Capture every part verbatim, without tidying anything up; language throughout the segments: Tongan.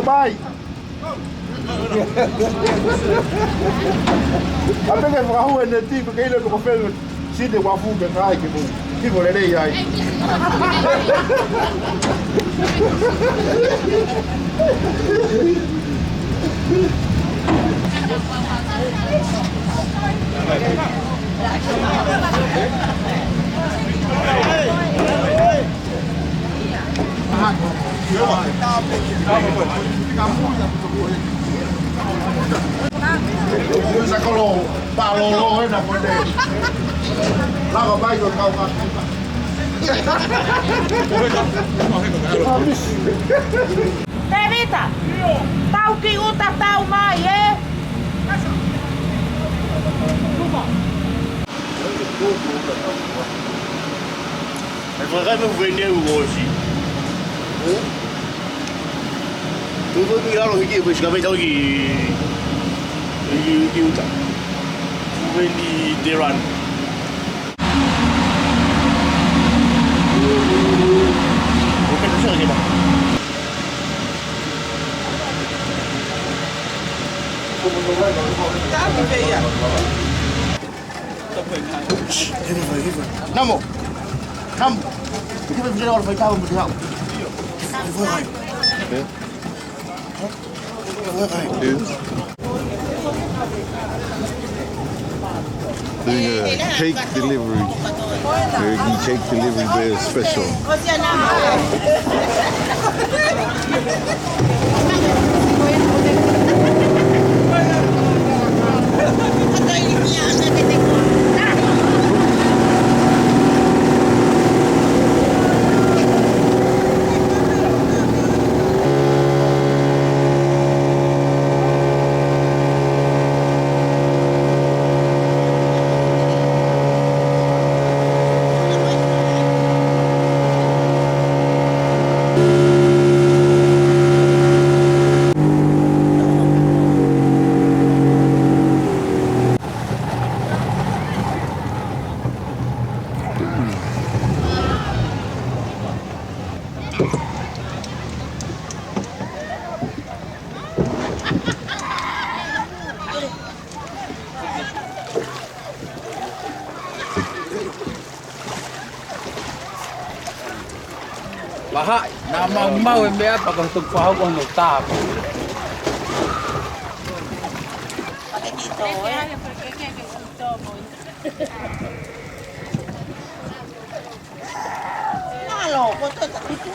Pai. Kapau ke fakahū e neti, pea ke ʻilo pe ko fē sini ʻoku fuʻu ke kai ke mou. Ki mo lelei ai. Tēvita, tau ki ʻuta, tau mai, ē? Ai, fakakai mo veni au ʻosi. Ē? Tuku ki lalo hiki, ko e sika mai tau ki, ki, ki ʻuta. Veni Deran. ʻOku ke tau saka kena. Tapu pē ia. Namo. Namo. Kita bisa orang baik tahu, mesti tahu. Doing a cake delivery. Making cake delivery very special. Paha, naʻa mau mau e meʻa pea ko e tuku pahau ko hono tā.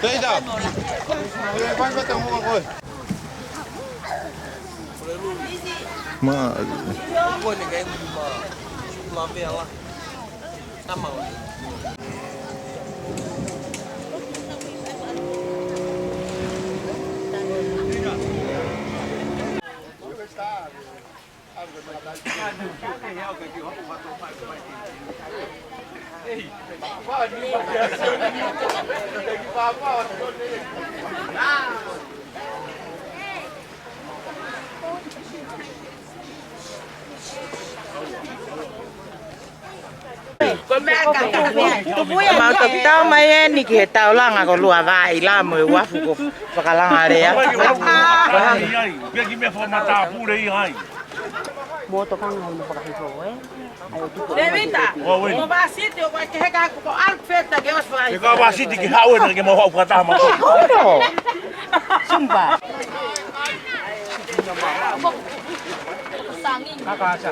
Teita. Vai, vai, vai, vai, vai. Ma. Ko e meʻa ka, ka, ka. Mau toki tau mai eni ki he taulanga ko Luavaʻi la mo e uafu ko Fakalanga lea. Pea ki meʻa fakamatāpule ia ai. Mo tokanga hono fakahifo, ē? Levita, ʻo, ē. Mo Vasiti, ʻo, ke heka ko Alfred ke ʻosi fai. Ke ka Vasiti ke haʻu ena ke mau haʻu fakataha ma. Ono. Sumba. Kakasa.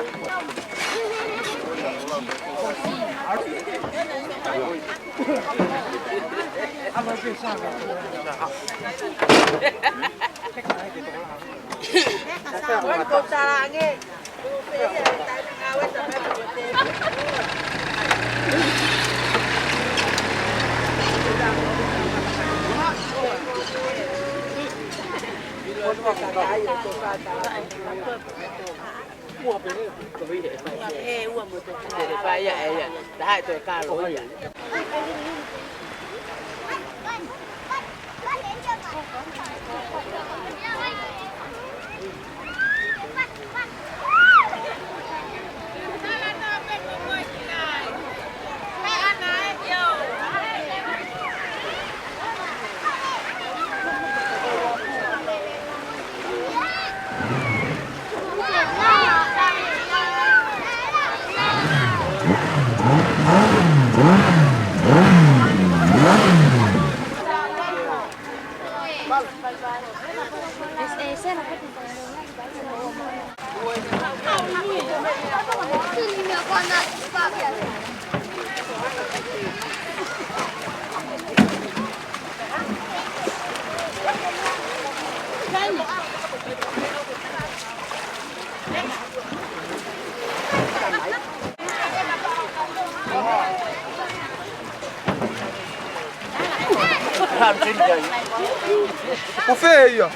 Ko fē ia?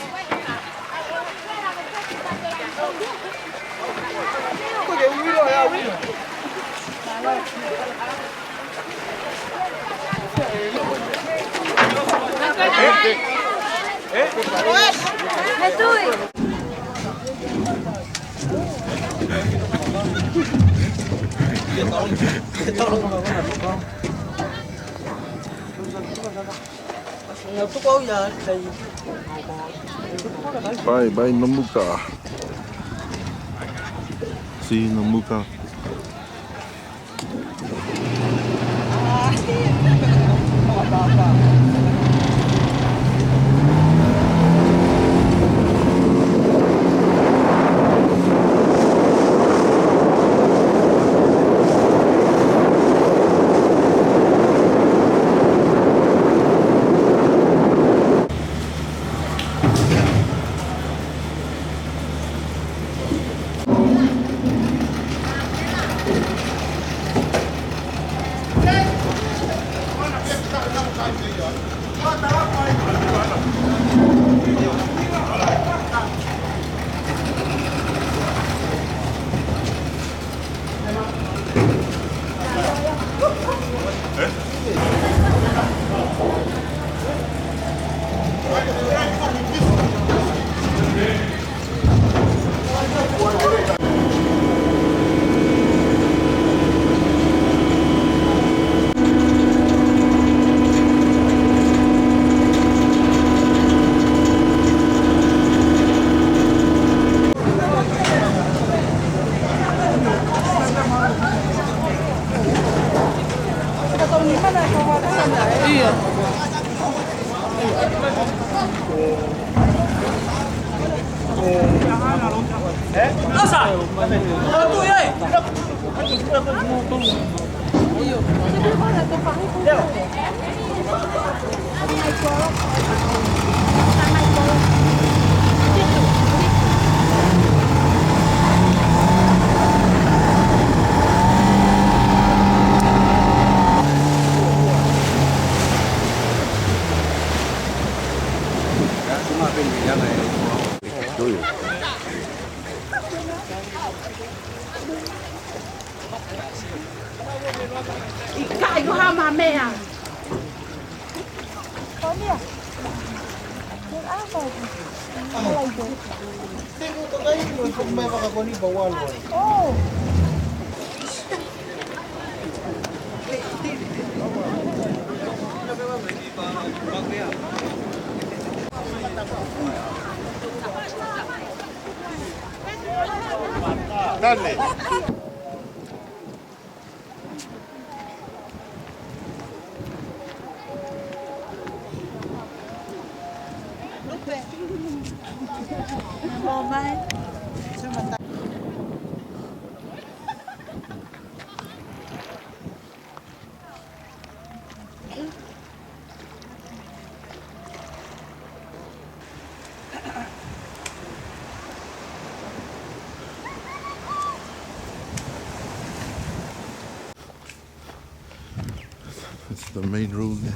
Pai, pai, Namuka. See, Namuka. ʻIkai ko ha mamea. Dale. That's the main road there.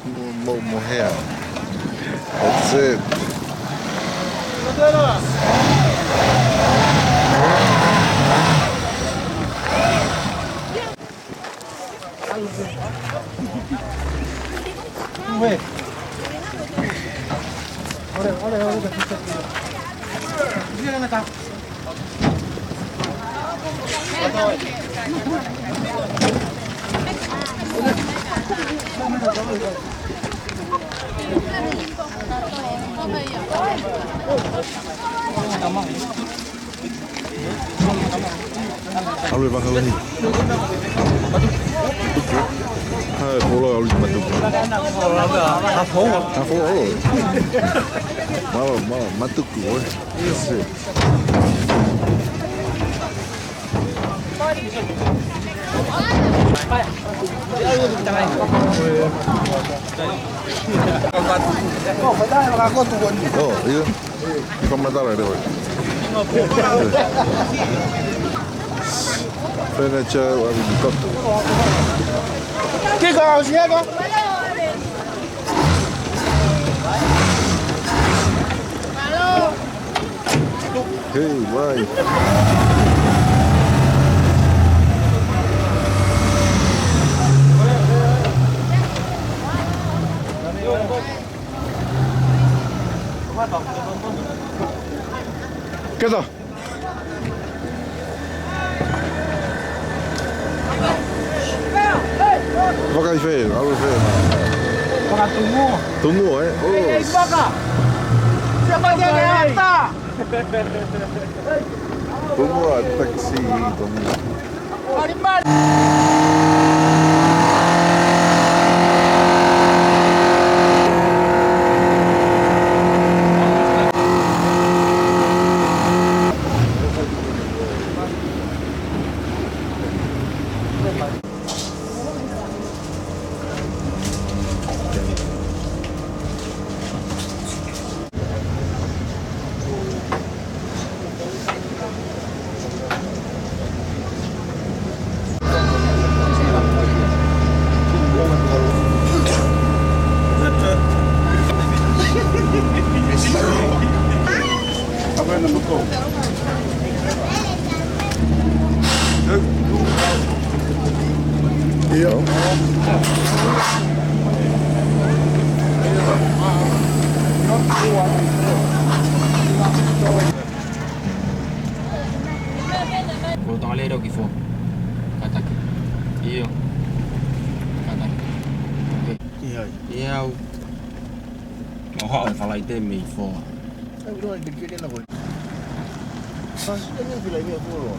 Mo, mo, mo hea. That's it. ʻAlu e vaka ko eni. Hai, polo ʻalu e matuku. Hafo. Hafo, ʻalu. Mālō, mālō, matuku, ʻoe. ʻO, ʻio. Fakamatala leva. Furniture, ʻalu ki he koto. Kiko, ʻalu ki he koto. Hey, why? Keta. Vakai fē, ʻalu fē. Vaka tumu. Tumu, ē? ʻOi. Vaka. Siapa dia ke ata? Tumu ʻa taxi, tumu. ʻIo. Ko Tonga Lei rau ki fo. Kātaki. ʻIo. Kātaki. ʻIo. ʻIo. Mau haʻu he Falaite mei fo. Ai, ulo ai, pekele na ko. Pas, ʻe ngai pila i mea folo.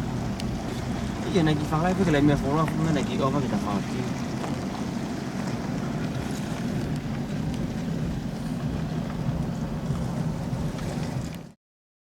ʻIo, naʻe kiʻi fālai pē ke lai mea folo, fu naʻe kiʻi ʻova ke ta fāki.